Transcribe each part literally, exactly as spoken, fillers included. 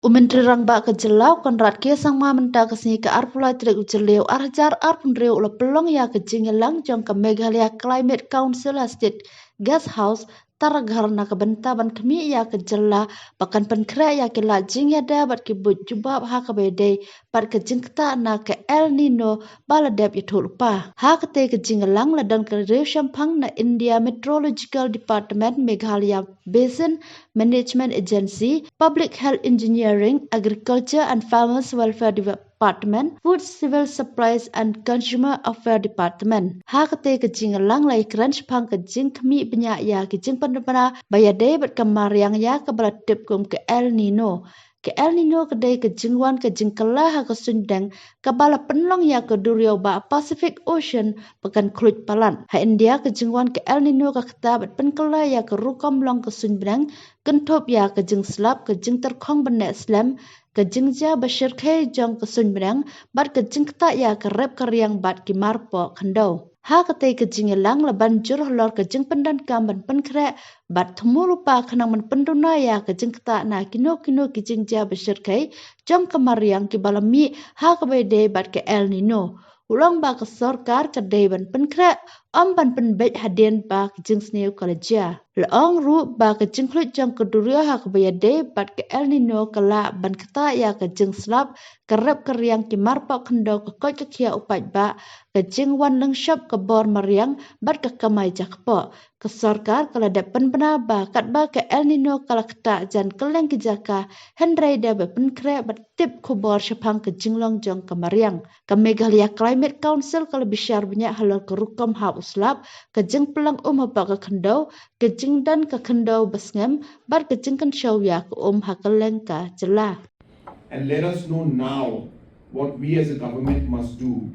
U Myntri Rangbah ka jylla u Conrad K Sangma mynta ka sngi ka arphew lai tarik u Jylliew ar hajar arphew hynriew u la pynlong ïa ka jingïalang jong ka Meghalaya Climate Council ha State Guest House Taraghar na ka bynta ban khmih ïa ka jylla ba kan pynkhreh ïa ki lad jingïada bad ki buit jubab ha kaba ïadei bad ka jingktah na ka El Nino ba la dep ïathuhlypa. Ha katei ka jingïalang la don ka riew shemphang na India Meteorological Department, Meghalaya Basin Management Agency, Public Health Engineering, Agriculture and Farmers Welfare Department, Food, Civil Supplies and Consumer Affairs Department. Ha katei ka jingïalang la ïakren shaphang ka jingkhmih bniah ïa ka jingpynbna ba ïadei bad ka mariang ïa kaba la tip kum ka El Nino. Ka El Nino ka dei ka jingwan ka jingkylla ha ka suiñ bneng kaba la pynlong ïa ka duriaw ba Pacific Ocean ba kan khluid palat. Ha India ka jingwan ka El Nino ka ktah bad pynkylla ïa ka rukom long ka suiñ bneng, kynthup ïa ka jingslap, ka jingtyrkhong ban neh slem, ka jingjia ba shyrkhei jong ka suiñ bneng bad ka jingktah ïa ka rep ka riang bad ki marpoh khyndew. Ha katei ka jingïalang la ban jur halor ka jingpyndonkam ban pynkhreh bad thmu lypa khnang ban pynduna ïa ka jingktah na kino kino ki jingjia ba shyrkhei jong ka mariang kiba la mih ha kaba ïadei bad ka El Nino. U la ong ba ka sorkar ka dei ban pynkhreh, ym ban pynbeit hadien ba ka jingsniew ka la jia. La ong ruh ba ka jingkhluid jong ka duriaw ha kaba ïadei bad ka El Nino ka lah ban ktah ïa ka jingslap, ka rep ka riang, ki marpoh khyndew, ka koit ka khiah u paidbah, ka jingwan lyngshop ka bor mariang bad ka kamai jakpoh. Ka sorkar ka la dep pynbna ba katba ka El Nino ka la ktah jan kylleng ki jaka, hynrei da ba pynkhreh bad tip khubor shaphang ka jinglong jong ka mariang. Ka Meghalaya Climate Council ka la bishar bniah halor ka rukom hap u slap, ka jingpynlang um hapoh ka khyndew, ka jingdon ka khyndew ba sngem bad ka jingkynshew ïa ka um ha kylleng ka jylla. And let us know now what we as a government must do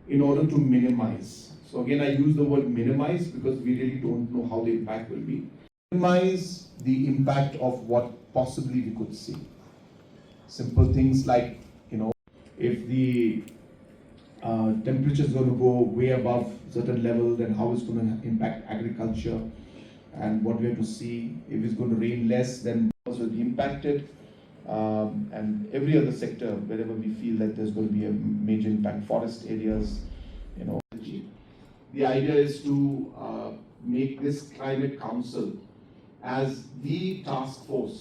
in order to minimize. So again, I use the word minimize because we really don't know how the impact will be. Minimize the impact of what possibly we could see. Simple things like, you know, if the uh, temperature is going to go way above certain level, then how it's going to impact agriculture and what we have to see. If it's going to rain less, then also be impacted. Um, and every other sector, wherever we feel that there's going to be a major impact, forest areas, you know. The idea is to uh, make this climate council as the task force